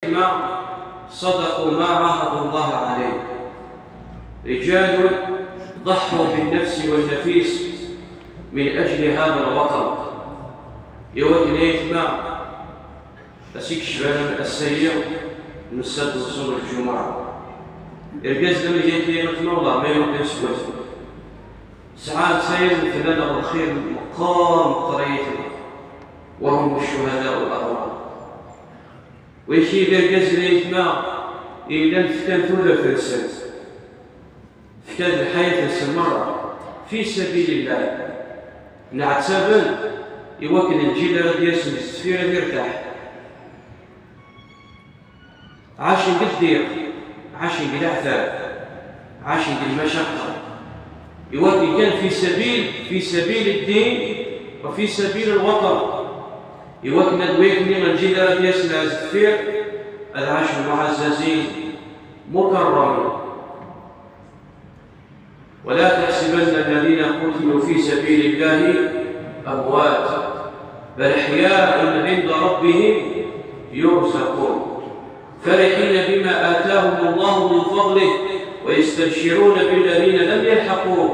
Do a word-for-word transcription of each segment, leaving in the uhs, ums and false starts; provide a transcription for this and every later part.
ما صدقوا ما عاهدوا الله عليه. رجال ضحوا بالنفس والنفيس من أجل هذا الوطن. Iwakken ayetma, ass-a i yecban ass-agi n ssaɛa n ṣṣuṛ n lǧumuɛa. Irgazen am igenni ayetma, wellah ma yewweḍ iseggasen, sɛan tayeḍ fell-aneɣ lxir meqqar meqqar ayetma, وهم الشهداء الأبرار. Wigi d irgazen ayetma yellan fkan tudert-nsen, fkan lḥayat-nsen merra fi sabil llah, nɛettaben iwakken lǧil ara d-yasen s deffir ad irtaḥ. Ɛacen deg ddiq, ɛacen deg leɛtab, ɛacen deg lmacaqqa. Iwakken kan fi sabil, fi sabil ddin, wa fi sabil lwaṭan. Iwakken ad wayetni lǧil ara d-yasen ar deffir, ad ɛacen muɛazzazin, mukarramin. ولا تحسبن الذين قتلوا في سبيل الله أمواتا، بل أحياء عند ربهم يرزقون، فرحين بما آتاهم الله من فضله، ويستبشرون بالذين لم يلحقوا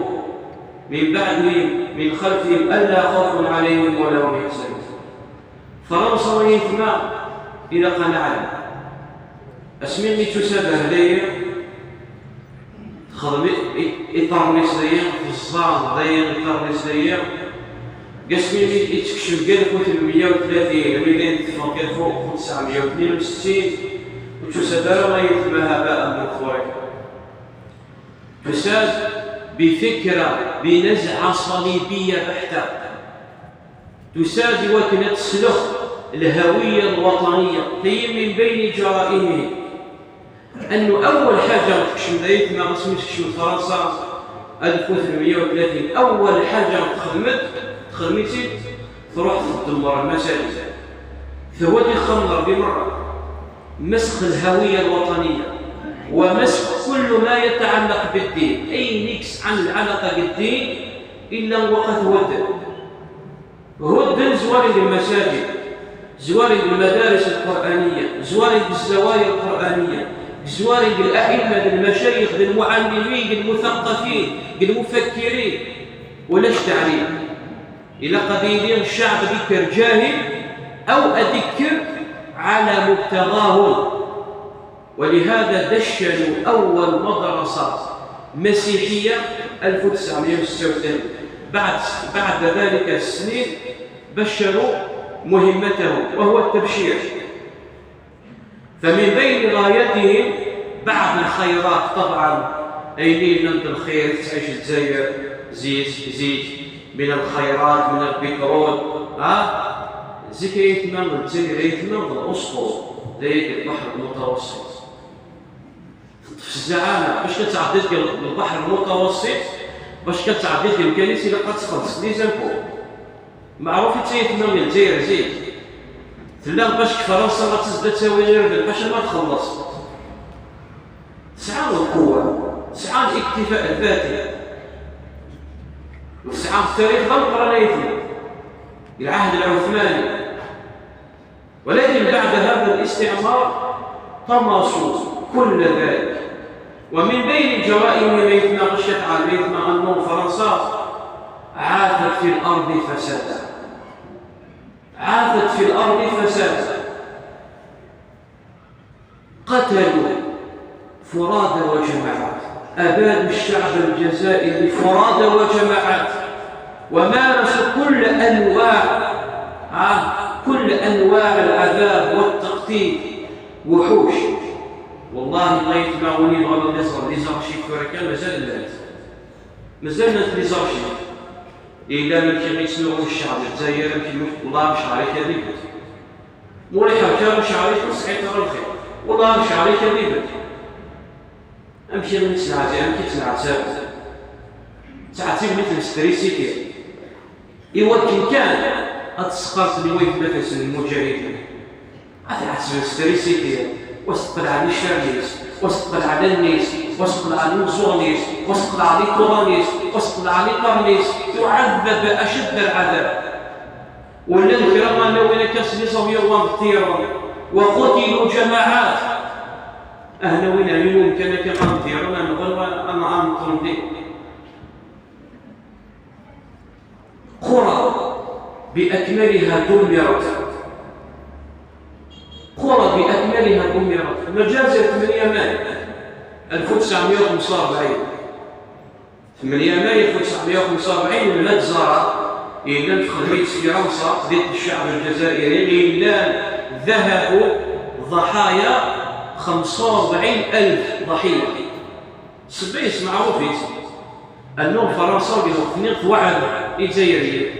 من بعدهم من خلفهم ألا خوف عليهم ولا هم يحزنون. Fransa, ayetma, ilaq ad neɛlem. Asmi i tusa-d ar dayi, texdem i, i, iḍarren-is dayi, teẓẓa dayi iḍarren-is dayi. Deg asmi i, i tekcem deg alef u tmenmeyya u tlatin, mi dayen teffeɣ deg alef u tesɛemya u tnin u settin, ur tusa-d ara, ayetma, هباء منثورا. Tusa-d بفكرة، بنزعة صليبية بحتة. Tusa-d iwakken ad teslex الهوية الوطنية, tayi من بين جرائمهم. Annu awal ḥaǧa tekcem d ayetma, asmi tekcem Fransa alef u tmenmeyya u tlatin, awal ḥaǧa texdem-, texdem-itt-id, truḥ tdemmer lmasajid, tehwa-d ixxamen n Ṛebbi merra. مسخ الهوية الوطنية ومسخ كل ما يتعلق بالدين. Ayen i yesɛan lɛalaqa d ddin, illa waqt hudden. Hudden, zwaren deg lmasajid, zwaren deg lmadaris lqur'aniya, zwaren deg zzawaya lqur'aniya, zwaren deg la'imma, deg lmacayix, deg lmuɛallimin, deg lmuthaqafin, deg lmufakkirin. Ulac taɛlim. Ilaq ad yili cceɛb ad ikker jahil, aw ad ikker ɛala mubtaɣahum. ولهذا دشنوا أول مدرسة مسيحية ألف وتسعمية وستة وثلاثين. بعد، بعد ذلك السنين بشروا مهمتهم، وهو التبشير. فمن بين غايتهم بعض الخيرات طبعا، ayen yellan d lxir, tettɛic Lezzayer zik, zik, من الخيرات، من البترول، ha? Zik ayetma, Lezzayer ayetma d الأسطول, d ayagi البحر المتوسط. Teṭṭef zzaɛama bac ad tɛeddiḍ deg البحر المتوسط, bac ad tɛeddiḍ deg umkan-is ilaq ad txellṣeḍ les impôts. Meɛruf i d tayetma n Lezzayer zik. Tella bac deg Fransa ad tezd ad tawi irden ḥaca ma txelleṣ. Tesɛa lqewwa, tesɛa الاكتفاء الذاتي, tesɛa التاريخ d ameqqran ayetma. العهد العثماني. ولكن بعد هذا الاستعمار طمسوا كل ذلك. ومن بين جرائمهم ayetma, غشت على ayetma أنه فرنسا عاثت في الأرض فسادا. عاثت في الأرض فسادا. قتلوا فرادى وجماعات، أبادوا الشعب الجزائري فرادى وجماعات، ومارسوا كل أنواع، آه، كل أنواع العذاب والتقتيل. وحوش. والله ما يتبعوني بغض النظر، les archives tura kan mazal llant. Mazal llant les archives. Yella amek i ɣ-yettnuɣu ccɛeb n Lezzayer, amek i, والله مش عارف هذه. Mulaḥ kan ur ceɛric ur sɛiḍ ara lxir. Wellah ur ceɛric ad ibedd. Amek i ttneɛzi-, amek i ttneɛzab? Ttɛettiben-iten s trisiti. Iwakken kan ad tesqerten i waytmaten-nsen lmuǧahidin. Ad t-ɛettben s trisiti, wa s-tqelɛen iccaren-is, wa s-tqelɛen allen-is, wa s-qelɛen imeẓẓuɣen-is, wa s-qelɛen iṭuḍan-is, wa s-qelɛen iqernen-is, يعذب أشد العذاب. Ula d kra ma nna win akka s les avions wa d ṭṭiran, وقتلوا جماعات. Ahna win ɛyun umkan akka am diɣen am ɣelwa am am ṭundi. قرى بأكملها دمرت. قرى بأكملها دمرت. Maǧazir tmenya may? ألف وتسعمية وخمسة وأربعين. ثمانية مايو ألف وتسعمية وخمسة وأربعين، المجزرة اللي تخدمت فرنسا ضد الشعب الجزائري، اللي ذهبوا ضحايا خمسة وأربعين ألف ضحية. السبيس معروف يسمى أنه فرنسا اللي وقتني توعد الجزائريين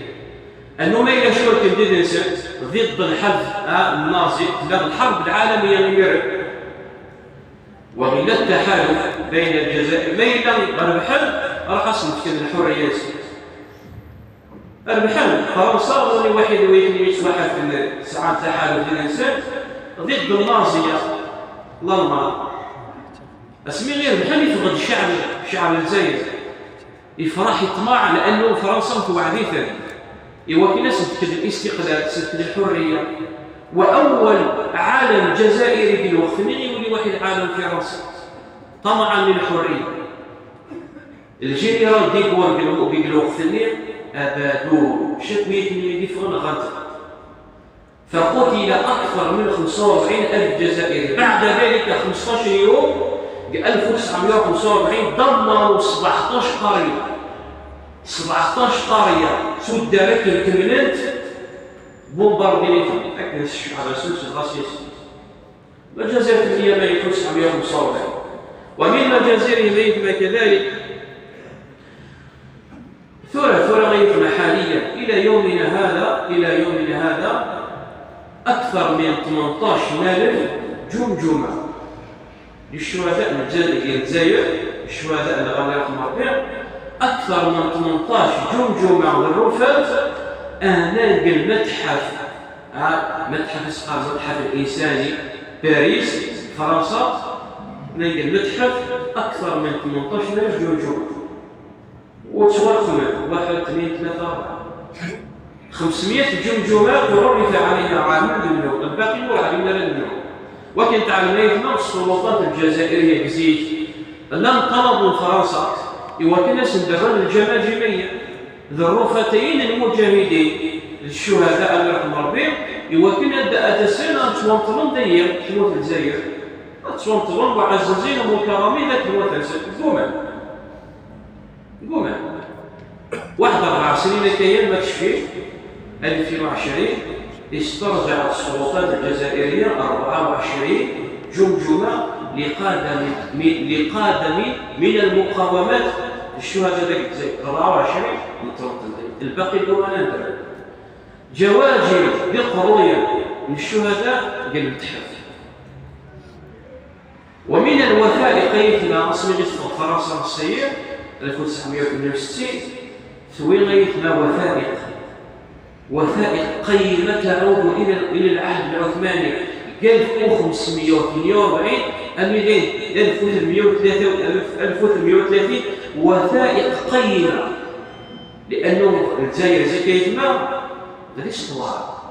أنه ما إلا شو كان ديدنسن ضد الحرب، آه، النازي، لا الحرب العالمية اللي مرت. وإلا التحالف بين الجزائر، ما إلا ربحن راح أصنف كذا الحريات. ربحن فرنسا، ولا واحد وين يتوحد في ساعة تحالف الإنسان ضد النازية، الألمان. اسمي غير بحال يفقد الشعب، شعب الجزائر. يفرح يطمع لأنه فرنسا متوعديثا. إوا كنا سنتكد الاستقلال، سنتكد الحرية. وأول عالم جزائري في الوقت اللي يولي واحد عالم فرنسي طمعا للحرية. الجنرال ديغول في الوقت اللي أبادو شكوية اللي يدفعون غنت. فقتل أكثر من خمسة وأربعين ألف جزائري. بعد ذلك خمسطاش يوم، ألف وتسعمية وخمسة وأربعين، دمروا سبعطاش قرية. سبعطاش قرية سود دارك كملت بومباردينيتهم. أكن الشعب سوس الغاسيس. مجازات هي ما يكون تسعمية وخمسة وأربعين. ومن مجازرهم أيضا كذلك ثورة، ثورة غير حاليا. إلى يومنا هذا، إلى يومنا هذا أكثر من ثمنطاش ألف جمجمة للشهداء الجزائر، الشهداء اللي غادي يرحم ربي، أكثر من ثمنطاش جمجمة للرفات. أنا نلقى المتحف، ها، متحف اسمه المتحف الإنساني، باريس، فرنسا، نلقى المتحف أكثر من ثمنطاش ألف جمجمة. وتوالف من واحد، اثنين، ثلاثة، أربعة. خمسمية جمجمة عرف عليها عامل منه، الباقي ما عرفنا منه. وكان تعلمنا السلطات الجزائرية بزيت لم طلبوا فرنسا، إوا كان سندرن الجماجمية ذروفتين المجاهدين الشهداء اللي رحم ربي، إوا كان أدسنا تونطلون داير تموت الجزائر، تونطلون معززين ومكرمين ذاك الوطن. قومان. قومان. واحد أربع سنين كاين ما تشفي. ألفين وعشرين استرجعت السلطات الجزائرية أربعة وعشرين جمجمة لقادم، لقادم من المقاومات. الشهداء ذاك الجزائر أربعة وعشرين متوطن، الباقي الأمانة. جواجم بقروية من الشهداء قال المتحف. ومن الوثائق أيتنا أصمي غير فرنسا السير ألف وتسعمية وثمانية وستين، ثوي أيتنا وثائق، وثائق قيمة تعود إلى، إلى العهد العثماني. ألف وخمسمية وثمانية وأربعين أميلين، ألف وثمنمية وثلاثة، ألف وثمنمية وثلاثين، وثائق قيمة. لأنه الجزائر زي كيتما، غادي تطوار.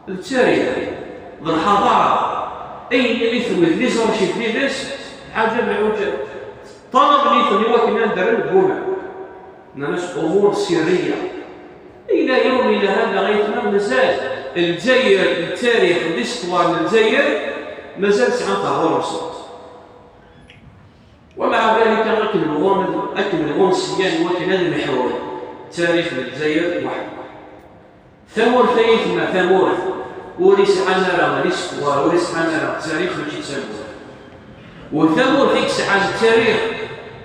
التاريخ، الحضارة، أي اللي يثبت لي زارشيف لي بس، عجب العجب. طلب لي في الوقت اللي ندير الجمعة. ناس أمور سرية. إلى يومنا هذا غيثنا مازال الجزائر، التاريخ، الاستوار الجزائر مازال ساعة تهور وسط. ومع ذلك أكن الغون، أكن الغون سيان وكن هذا المحور. تاريخ الجزائر واحد. Tamurt ay atma, tamurt ur isɛan ara l'histoire, ur isɛan ara tarix, mačči d tamurt. U tamurt i yesɛan tarix,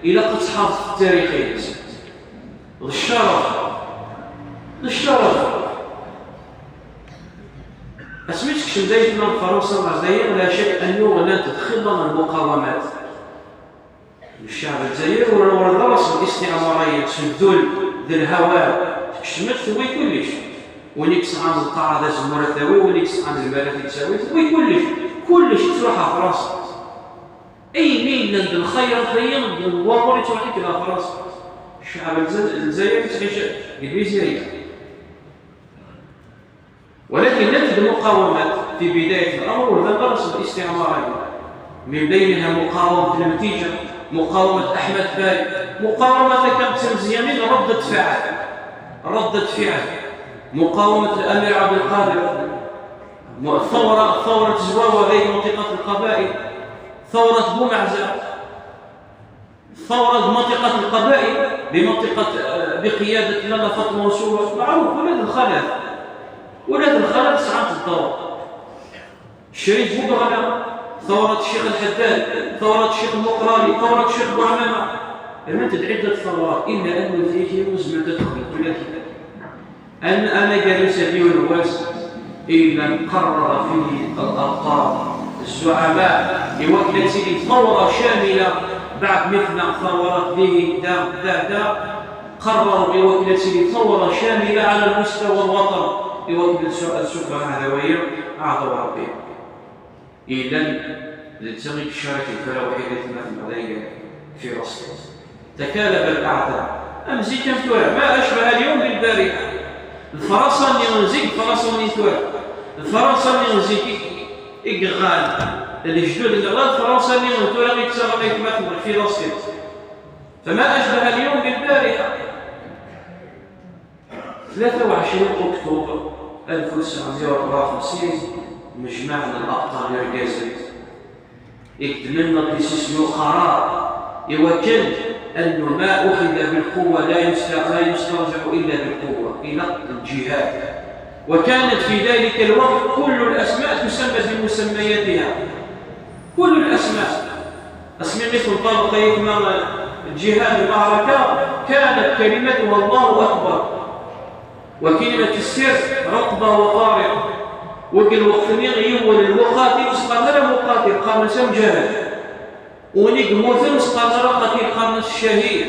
ilaq ad tḥafeḍ tarix-ines. D cceref. D cceref. Asmi tekcem d aytma n Fransa ɣer dayi, la shak annu llant txilla n lmuqawamat. Ccɛeb n Lezzayer ur, ur d raṣ n istimariyen, s ddul d lhawa, tekcem-d tewwi kullec. Win i yesɛan lqaɛa d azemmur ad t-tawi, win i yesɛan lmal ad t-id-tawi, tewwi kullec. Kullec yettruḥ ɣer Fransa. Ayen i yellan d lxayrat-agi, d waɣur yettruḥ-ik ɣer Fransa. Ccɛeb n Lezza-, Lezzayer yettɛic deg lmizirya. Walakin llant-d muqawamat, في بداية الأمر، ولا درس الاستعمار هذا. من بينها مقاومة المتيجة، مقاومة أحمد باي، مقاومة كانت تمزيانين ردة فعل، ردة فعل، مقاومة الأمير عبد القادر، م-، ثورة، ثورة زواوة غير منطقة القبائل، ثورة بومعزة، ثورة منطقة القبائل بمنطقة، آه، بقيادة لالا فاطمة وسوة، معروف، ولاد الخلف، ولاد الخلف ساعات الدور. الشريف بوبغانا، ثورة الشيخ الحداد، ثورة الشيخ المقراني، ثورة الشيخ بوعمامة. فهمت؟ عدة ثورات، إلا أنه فيه وزمة تدخل، ولكن أن أنا جالس ديون واس إلا قرر فيه الأبطال الزعماء لوكلة ثورة شاملة بعد مثل ثورات دي دا دا دا. قرروا لوكلة ثورة شاملة على المستوى الوطني لوكلة السفرة الهوية أعظم ربي. إذن لتسمي الشركة فلا وحيدة ما في المدينة في رصد. تكالب الأعداء. أمزيكا متوارع ما أشبه اليوم بالبارحة. الفرنسا اللي نزيك، الفرنسا اللي نتوارع. الفرنسا اللي نزيك إقغال الجدود اللي غلط، الفرنسا اللي نتوارع يكسر ما يتمثل في رصد. فما أشبه اليوم بالبارحة. ثلاثة وعشرين أكتوبر ألف وتسعمية وأربعة وخمسين، مجمع الأبطال الرجازي يقدم لنا قصص قرار يوكل أنه ما أخذ بالقوة لا يست-، لا يسترجع إلا بالقوة، إلى الجهاد. وكانت في ذلك الوقت كل الأسماء تسمى بمسمياتها، كل الأسماء. أسمي مثل طلقة يكمل الجهاد، المعركة كانت كلمتها الله أكبر، وكلمة السر عقبة وطارق. وقال الوقت اللي يول المقاتل، سقال لا مقاتل، قال نسى مجاهد. ونيك موثن، سقال لا قتيل، قال نسى الشهيد.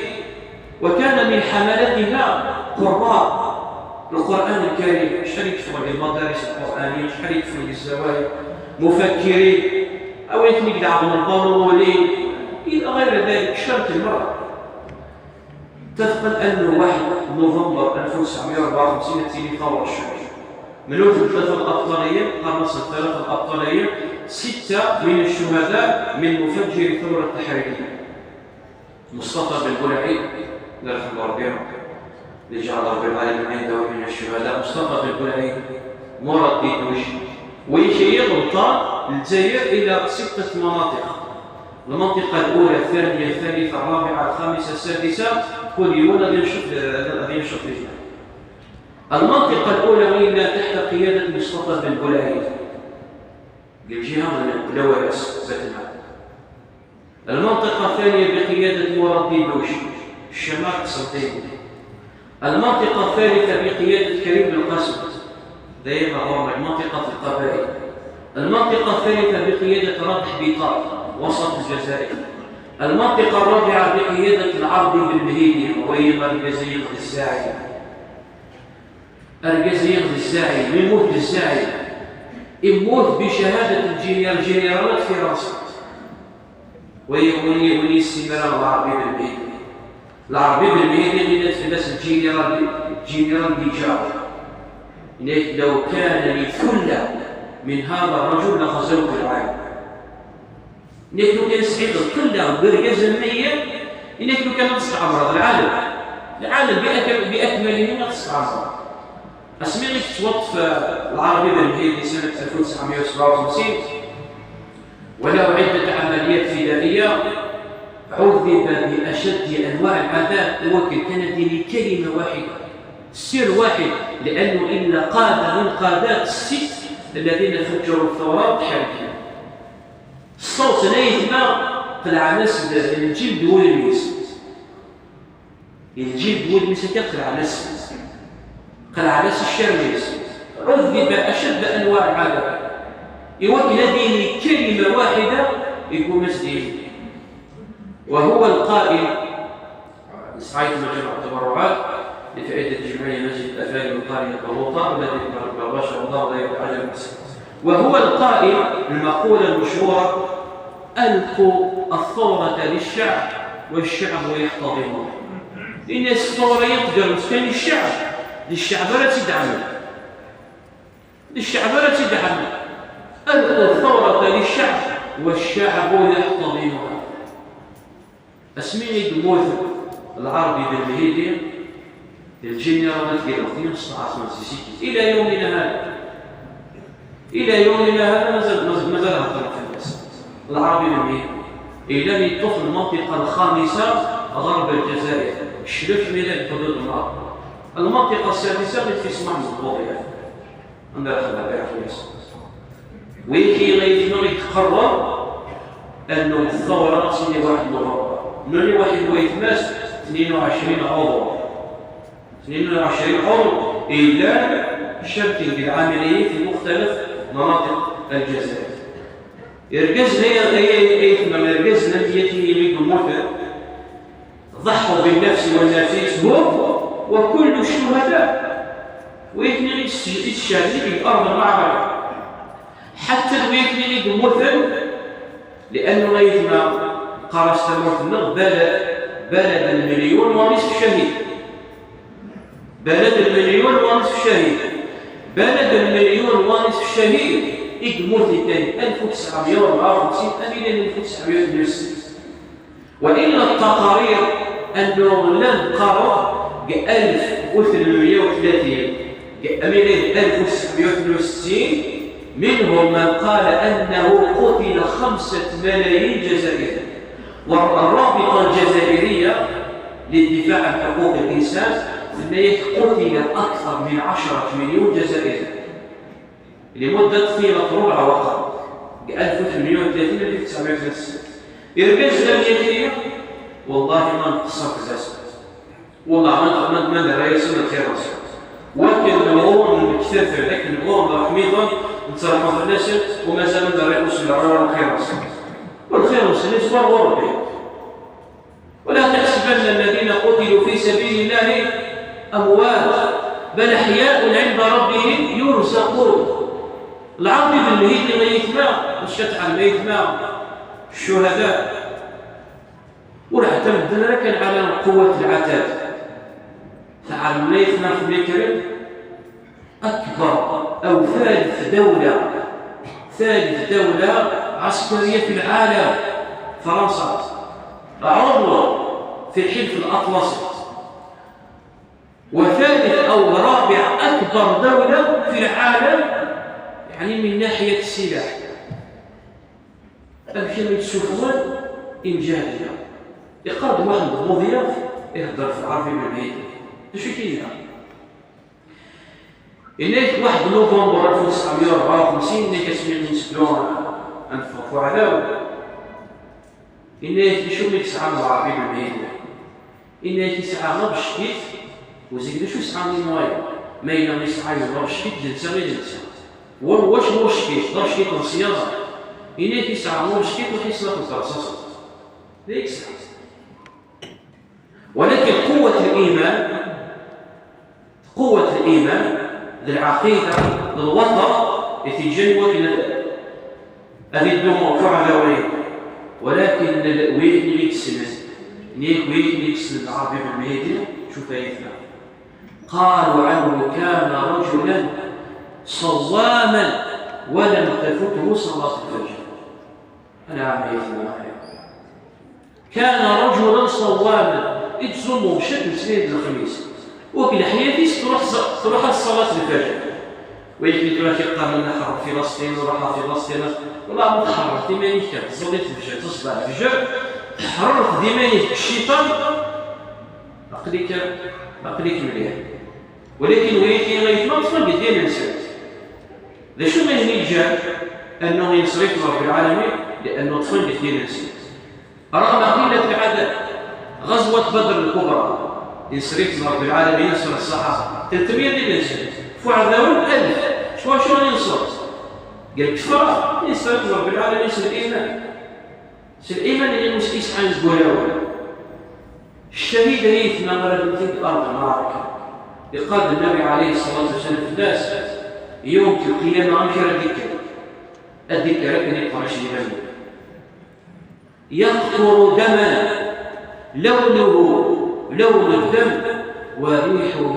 وكان من حملتها قراء القرآن الكريم، شحال يكتبوا للمدارس القرآنية، شحال يكتبوا للزوايا، مفكرين، أو يكنيك دعم الضروري، إلى غير ذلك، شرط المرأة. تفقد أنه واحد نوفمبر ألف وتسعمية وأربعة وخمسين تيلي ثورة الشعب. من وفد ثلاثة الأبطالية، قناص ثلاثة الأبطالية، ستة من الشهداء من مفجر الثورة التحريرية. مصطفى بن بلعيد، الله يرحمه ربي، اللي جعل ربي العالمين عنده من الشهداء، مصطفى بن بلعيد، مراد ديدوش، ويشير الوطن الجزائر إلى ستة مناطق. المنطقة الأولى، الثانية، الثالثة، الرابعة، الخامسة، السادسة، كل يوم غادي نشوف، غادي نشوف فيها. المنطقة الأولى وين تحت قيادة مصطفى بن بلعيد، للجهة من الأولى باتنا. المنطقة الثانية بقيادة مراد ديدوش، الشمال قسنطينة. المنطقة الثالثة بقيادة كريم بن قاسم، دايما غورنا منطقة القبائل. المنطقة الثالثة بقيادة رابح بيطار، وسط الجزائر. المنطقة الرابعة بقيادة العربي بن مهيدي، وهي الجزائر الزاعمة. الجزائر الزاعمة، يموت الزاعمة، يموت بشهادة الجنرال، جنرالات في راسه. وي-، وي-، وي السيمانة العربي بالمهدي. العربي بالمهدي اللي مات في الناس الجنرال، الجنرال ديجا. إنك لو كان لي ثلة من هذا الرجل لغزوت العالم. إنك لو كان سعيد القلة برجاز المية، إنك لو كان تستعمر العالم. العالم بأك-، بأكمله ما تستعمر. أسمي لك توظف العربي بالمهدي سنة ألف وتسعمية وسبعة وخمسين. وله عدة عمليات فدائية، عذب بأشد أنواع العذاب، وكان كان ديني كلمة واحدة، سر واحد، لأنه إلا قادة من قادات الست الذين فجروا الثورة وتحركوا. الصوت نايت ما قلع ناس الجلد والميس. الجلد والميس كان قلع ناس، قلع ناس الشرميس. عذب أشد أنواع العذاب. يوكل ديني كلمة واحدة يكون مسجد. وهو القائل، سعيد مجمع التبرعات لفائدة جمعية مسجد الأفاعي من قرية بلوطة، الذي ما شاء الله لا يتعجل مسجد. وهو القائل المقولة المشهورة: "ألقوا الثورة للشعب والشعب يحتضنه". إن الثورة يقدر كان الشعب، للشعب راه تدعم. للشعب راه تدعم. ألقوا الثورة للشعب والشعب يحتضنها. Asmi i yemmut Lɛerbi Ben Mhidi, lǧiran n tgelɣtin s tɛeṣma zik, ila yawmina hada. Ila yawmina hada mazal, mazal, mazal heddren fell-as. Lɛerbi Ben Mhidi, ila mi yeṭṭef lmantiqa lxamisa ɣerb Lǧazair, cclef mi la lḥudud n Lɛerb. Lmantiqa ssadisa mi tfis Maḥmed Buḍyaf. Anda ara xedmeɣ bira fell-as? Wiki ay tma i iqerren annu thawra sini waḥed November. Nuni waḥed waytmas, tnin u ɛecrin ɛuḍu. Tnin u ɛecrin ɛuḍu, illan cabbtin deg lɛamiliyat fi muxtalaf مناطق الجزائر. Irgazen ay, ay, ay, ay tma, irgazen am yatini i yemmuten, ضحوا بالنفس والنفيس هم وكل الشهداء. Waytni i tecehden deg الأرض المعركة. Ḥatta d waytni i yemmuten, لأنه ay tma, qqar-as tamurt-nneɣ بلد، بلد المليون ونصف شهيد. بلد المليون ونصف شهيد. بلد المليون ونصف شهيد. I yemmuten kan ألف وتسعمية وأربعة وخمسين, am ilin ألف وتسعمية وتسعة وستين. وإلا التقارير أنه llan qqaren deg ألف وثمنمية وثلاثين, deg ألف وتسعمية وثنين وستين, منهم من قال أنه قتل خمسة ملايين جزائري. والرابطة الجزائرية للدفاع عن حقوق الإنسان, tenna-yak قتل أكثر من عشرة مليون جزائري لمدة طيلة ربع وقرن, ألف وثمنمية وثلاثين إلى ألف وتسعمية وثلاثة وستين. Irgazen am yatni, والله ma nqeṣṣer fell-asen. والله ma, ma, ma nerra-yasen lxir-nsen. Wakken nɣur nektafer, akken nɣur nreḥm-iten, nettraḥu fell-asen, u mazal ur nerra, ur s-nerra ara lxir-nsen. Lxir-nsen yettwar ɣur Rebbi. ولا تحسبن الذين قتلوا في سبيل الله أموات بل أحياء عند ربهم يرزقون. Lɛerbi Ben Mhidi ay tma, mačči ad tɛelmem ay tma, ccuhada. Ur ɛtammden ara kan ɛla quwwat lɛatab. Tɛelmem ay tma f mikrel? أكبر أو ثالث دولة، ثالث دولة عسكرية في العالم فرنسا، عضو في الحلف الأطلسي، وثالث أو رابع أكبر دولة في العالم، يعني من ناحية السلاح. Amek i ssufɣen imjahden-a? Iqqar-d Muḥend Buḍyaf, ihedder f Lɛerbi Ben Mhidi. D acu i k-yenna? Yenna-yak waḥed Nuvember ألف وتسعمية وأربعة وخمسين, yenna-yak asmi i netteddu ad neffeɣ f uɛdaw, yenna-yak d acu i yesɛa Lɛerbi Ben Mhidi? Yenna-yak yesɛa abeckit, u zik d acu yesɛa i wayeḍ? Ma yella yesɛa yiwen abeckit, d netta i d netta. Wa, wacu n ubeckit? D abeckit n ṣṣyada. Yenna-yak yesɛa abeckit u ḥissen ad t-rṣaṣen. D ayen yesɛa. ولكن قوة الإيمان، قوة الإيمان, d lɛaqida, d lwaṭer, i t-yeǧǧan wakken ad, ad iddu ɣef uɛdaw-agi. ولكن wid i yessnen, nnig wid i yessnen Lɛerbi Ben Mhidi, شوف ay tma. قالوا عنه كان رجلا صواما ولم تفته صلاة الفجر. Anɛam ay tma. كان رجلا صواما, ittẓummu mcakk n snin d lexmis. Ur deg leḥyat-is truḥ ṣ-, truḥ ad ṣṣalat lfajr. Wayagi tura k-iqqaren nxerreb Filasṭin, nruḥ ɣer Filasṭin. Wala ma txerreḍ iman-ik kan, tẓallit lfajr, tṣebbeḥ lfajr, tḥerreḍ d iman-ik deg cciṭan, aql-ik, aql-ik mliḥ. ولكن wayagi ay tma ṭṭfen deg ddin-nsen. D acu i ten-yeǧǧan annu yenṣer-iten Ṛebbi lɛalamin? لأنه ṭṭfen deg ddin-nsen. رغم قلة العدد، غزوة بدر الكبرى, yenṣer-iten Ṛebbi lɛalamin, yenṣer ṣṣaḥaba, tletmeyya d imensi, f uɛdawen alef, s wacu i yenṣer? Deg lkefra, yenṣer-iten Ṛebbi lɛalamin s liman. S liman-nni i s-, i sɛan deg wulawen. Ccahida ay tma ara d-nefk deg أرض المعركة. Iqqar-d Nnabi ɛalayhi ṣṣalatu wassalam fell-as, yawm lqiyama amek ara d-ikker? Ad d-ikker akken iqerrec d iman-nni. يقطر دما لونه لون الدم وريحه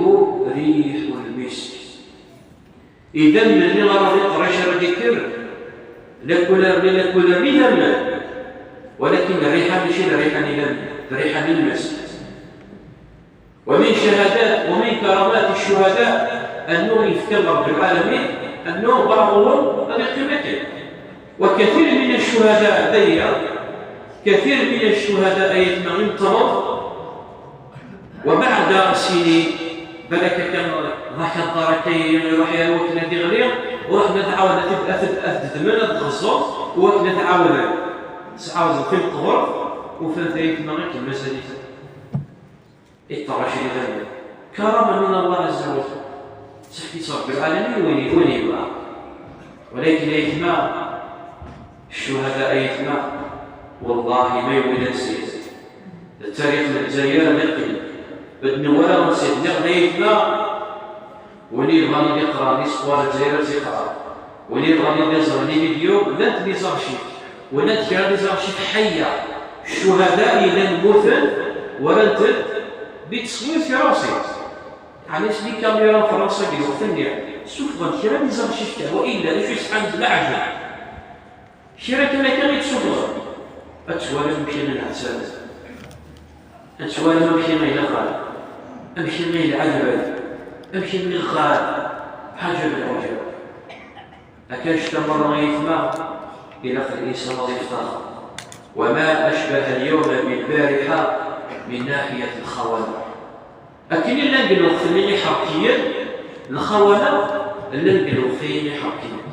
ريح المسك. Idammen-nni ara d-iqerrec ara d-ikker, La couleur, la couleur n idammen, walakin rriḥa mačči d rriḥa n idammen, d rriḥa n lmesk. ومن شهادات ومن كرامات الشهداء أنه يذكر رب العالمين أنه بعضهم أن يقيم. وكثير من الشهداء دايا، كثير من الشهداء أيتما ينتظر وبعد سنين، بالك كان ضحك الدار كي يروح يا الوقت الذي يغلي، ورحنا تعاود تبقى تبقى تدمن تغزو، وقت تعاود تعاود في القبر، وفات أيتما غير كلمة سليمة. اطلع شي ذنب. كرامة من الله عز وجل. صحيت رب العالمين وين وين يبغى. ولكن أيتما الشهداء أيتما، والله ما يولد سيد. التاريخ الجزائري يقين. بدنا ولا نسيت نقضي أيتما. واللي يبغى يقرا ليستوار الجزائر تيقرا، واللي يبغى يزر لي فيديو، لانت لي زارشيف، ولانت كرا لي زارشيف حيه. الشهداء الا موتن ورانت بتصوير في راسي. يعني سمي كاميرا في راسك الوقت اللي سوفغا كرا لي زارشيف تاع، والا شو يسحب بالعجب. كرا كان كان يتسوفغا. اتسوالم كاين العسل. Ad twalem amek i ilaq, amek i ilaq ad, amek i ilaq, عجب العجب. Akken cta merra yetma, ilaq الإنسان ad yeftex. وما أشبه اليوم بالبارحة من ناحية الخونة. Akken i llan deg lweqt-nni iḥerkiyen, lxawana llan deg lweqt-nni iḥerkiyen.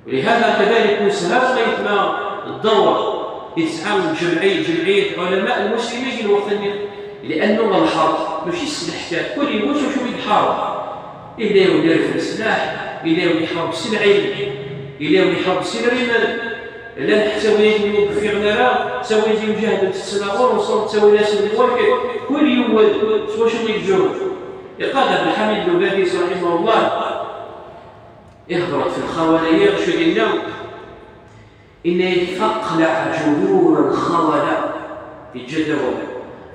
ولهذا كذلك نسهر ما يسمى الدور يسعى جمعية، جمعية علماء المسلمين في الوقت النهائي. لأنه الحرب ماشي السلاح تاع كل يوم شو شو يتحارب. إلا يولي يرفع السلاح، إلا يولي يحارب سي العلم، إلا يولي يحارب سي الرمال. لا نحتوي يوقف في غنارة، تسوي يجي مجاهدة تسلى ونصر، تسوي ناس من الورك، كل يوم سوا شو يجوز. يقال عبد الحميد بن باديس رحمه الله، يهضر في الخونية، شو قلنا؟ إن فاقلع جذور الخونة في الجدول.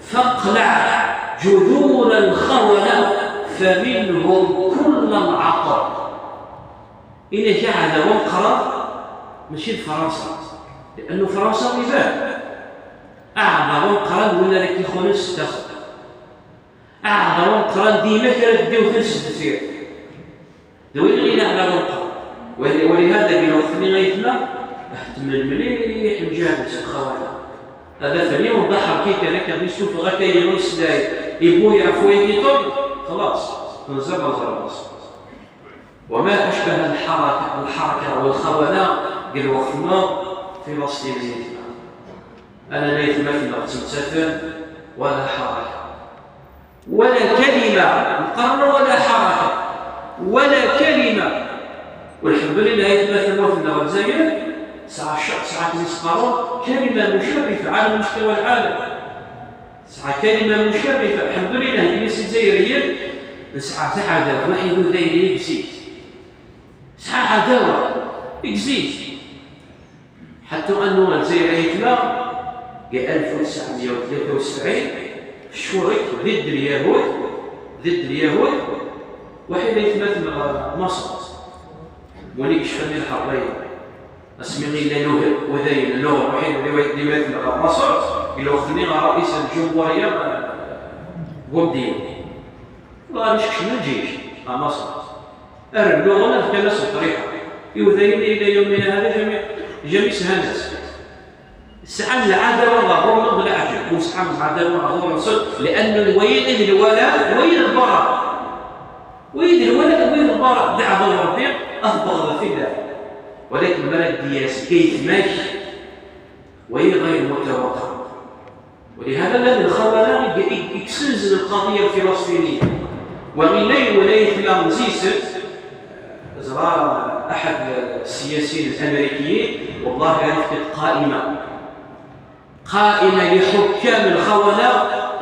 فاقلع جذور الخونة فمنهم كل العطر. إن كان عداوة مقران، ماشي لفرنسا، لأنه فرنسا نظام. أعظم مقران ولا لك يخونس تاخذ. أعظم مقران ديما كانت ديو تنسد فيه. دوين غير على منطقة. ول-، ولهذا بين وقتني غيثنا، اهتم المليح نجابس الخوانا. هذا ثاني وضحى كي كان كان يشوف غير كي يغيس داي. يبو يعرفوا يدي طول. خلاص. نزل الغرباس. وما أشبه الحركة، الحركة والخوانا قال وقتنا في فلسطين غيثنا. أنا نيث مثل تمتثل ولا حركة. ولا كلمة مقرة ولا حركة، ولا كلمة. والحمد لله، يتمثل في النغم زير ساعة الشعب، ساعة نسقارون كلمة مشرفة على مستوى العالم. ساعة كلمة مشرفة، الحمد لله، اللي سي زيريين ساعة عداوة واحد دايرين يكزيت. ساعة عداوة يكزيت. حتى أنه الجزائر يتلا في ألف وتسعمية وثلاثة وسبعين شورك ضد اليهود، ضد اليهود، وحين يتمثل مصر. وليك شفني الحرية. اسمي لي له وذي اللغة الوحيدة اللي يتمثل مصر، اللي هو خلي رئيس الجمهورية بومدين. والله مش كشمل جيش، مصر. أرد له غلط كان نفس الطريقة. يوذين إلى يومنا هذا جميع، جميع سهنس. سعى العداوة ظهور بالعجب، وسعى العداوة ظهور الصدق، لأن الويل إذ الولاء ويل البراء. ويل الولاء ويل البراء، دعوة ربي أفضل في الله. ولكن مرد دياس كيف ماشي، وهي غير متوقع. ولهذا الذي الخبر يكسنزل القضية الفلسطينية. ومن لي ولاية لامزيسن، زرا أحد السياسيين الأمريكيين، والله عرفت قائمة، قائمة لحكام الخونة،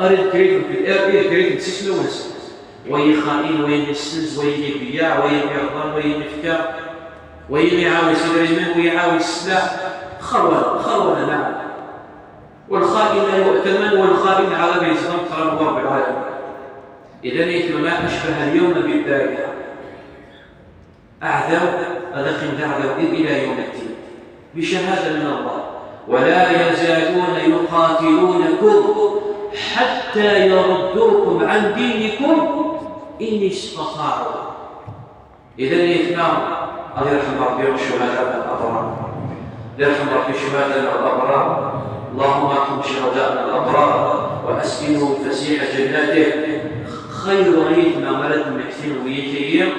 أريد كريت، أريد كريت سيسنا ونسنا. وهي خائن، وهي مسز، وهي بياع، وهي ميرضان، وهي مفكار، وهي يعاون سليمان، ويعاون السلاح. خونة، خونة، نعم. والخائن لا يؤتمن، والخائن على ما يزعم ترى هو رب العالمين. إذا يتم ما أشبه اليوم بالبارحة. أعداء، هذا قيم أعداء إلى يوم الدين. بشهادة من الله: ولا يزالون يقاتلونكم حتى يردوكم عن دينكم إن استطاعوا. إذا يثنى، الله يرحم ربي الشهداء الأبرار، يرحم ربي الشهداء الأبرار. اللهم ارحم شهداءنا الأبرار وأسكنهم فسيح جناته. خير ريت ما مرت من كثير ويكية،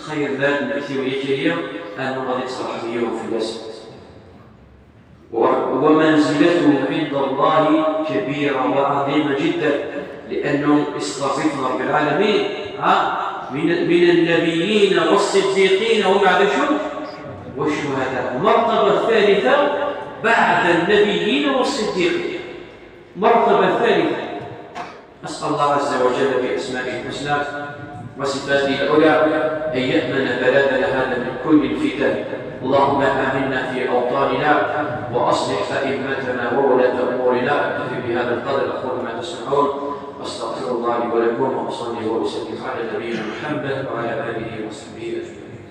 خير مرت من كثير ويكية، أنه غادي تصلح اليوم في الناس. و-، ومنزلته عند الله كبيرة وعظيمة جدا، لأنه استضيف رب العالمين، ها، من، من النبيين والصديقين ومع ذلك والشهداء. المرتبة الثالثة بعد النبيين والصديقين، مرتبة ثالثة. أسأل الله عز وجل بأسمائه الحسنى وصفاته العلى أن يأمن بلدنا هذا من كل الفتن. اللهم آمنا في أوطاننا وأصلح أئمتنا وولاة أمورنا. أكتفي بهذا القدر، أقول ما تسمعون، أستغفر الله لي ولكم، وأصلي وأسلم على نبينا محمد وعلى آله وصحبه أجمعين.